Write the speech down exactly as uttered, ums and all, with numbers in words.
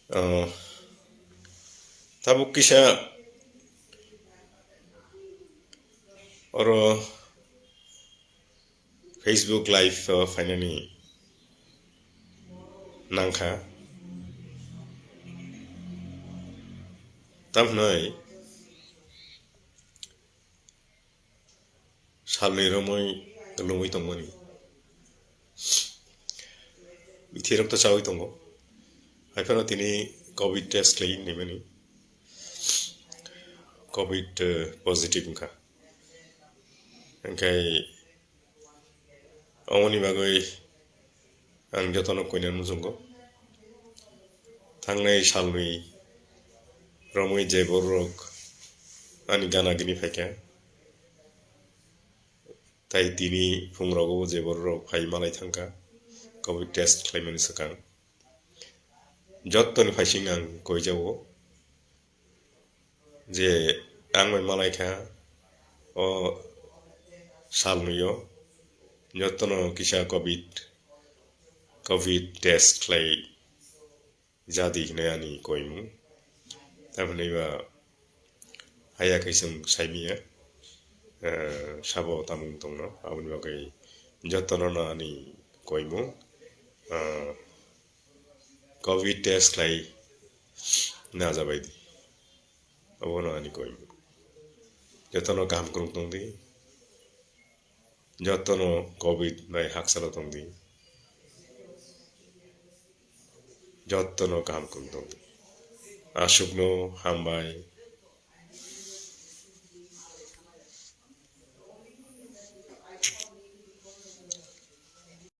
Ah, tabuk kisa oro Facebook Live o phainani nangkha. Tamhnai salni romwi lungwi tongmani. Bithirok to chawi tongo. Haiphano tini covid test khlai hinwi mani. Covid, eh, positive wngkha. Hingkhai omoni bagwi ang jotono koina muchungo. Thangnai salni romwi je bororok ani gana gini phaikha, tai tini phungrogo je bororok phai malai thangkha covid test khlaimani swkang. Jottoni phaising ang koijago je ang bai malaikha o salnwi o jotono kisa covid, covid test khlai jadi hinwi ani koimung. Tamhinwi ba haya khe chwng saimanya, eh, sabo tamung tongno, aboni bagwi jotono no ani koimung, eh, covid test khlai najabaidi. Obono ani koimung. Jotono kaham kwrwng tongdi. Jotono covid bai haksalo tongdi. Jotono kaham kwrwng tongdi. Aswkno hambai.